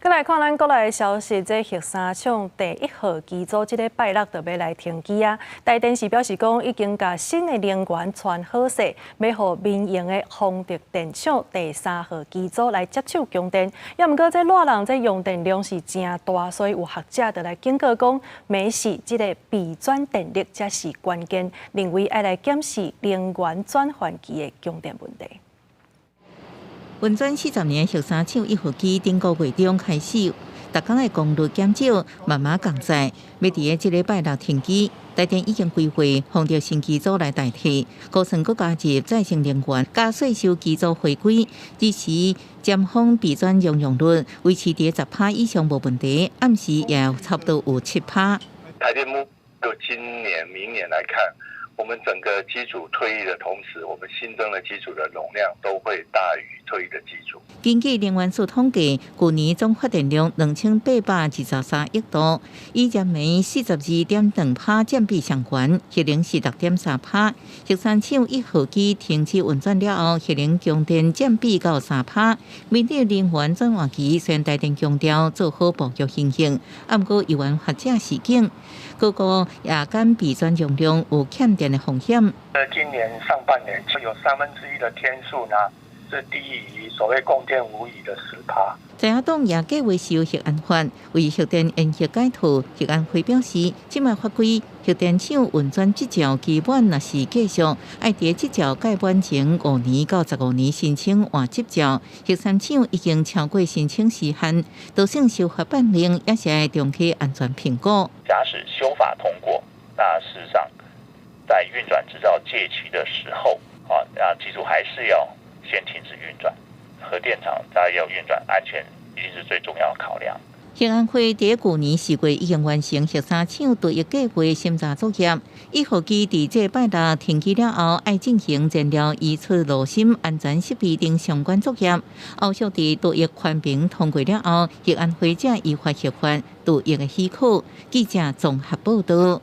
閣來看咱國內的消息，這核三廠第一號機組這禮拜六就欲來停機啊。台電是表示講，已經共新的能源傳好勢，欲予民營的豐德電廠第三號機組來接手供電。也毋過這熱人這用電量是誠大，所以有學者就來警告講，免是這个備轉電力才是關鍵，認為愛來檢視能源轉換機的供電問題。運轉40年核三廠一號機頂個月中開始，逐工的功率減少，慢慢降載，欲佇這禮拜六停機。台電已經規劃豐德新機組來代替，高層閣加入再生能源，佮稅收機組回歸，只是尖峰備轉容用率維持佇10趴以上無問題，暗時也差不多有7趴。台電目就今年、明年來看，我們整個機組退役的同時，我們新增的機組的容量都會大於退役的機組。根據能源署統計，舊年總發電量2823億度，以燃煤42.2趴佔比上懸，核能是6.3趴。核三廠一號機停止運轉了後，核能供電佔比到3趴。面對能源轉換期，雖然台電強調做好布局形形，毋過有關學者示警，各個夜間備轉容量有欠電的風險。今年上半年就有1/3的天數呢，是低於所謂供電無虞的10趴。在野黨也計劃修核安法，為核電延核解套。核安會表示，這擺法規核電廠運轉執照期滿若是繼續，愛佇執照屆滿前5年到15年申請換執照。核三廠已經超過申請時限，導成修法辦令也是愛重啟安全評估。假使修法通過，那事實上在運轉執照屆期的時候，啊，那機組還是要先停止運轉。核電廠它要運轉安全，一定是最重要的考量。核安會佇舊年4月已經完成核三廠退役計劃審查作業，一號機佇這拜六停機了後，愛進行燃料移出爐心安全設備等相關作業。後續佇退役環評通過了後，核安會才依法核發退役的許可。記者綜合報導。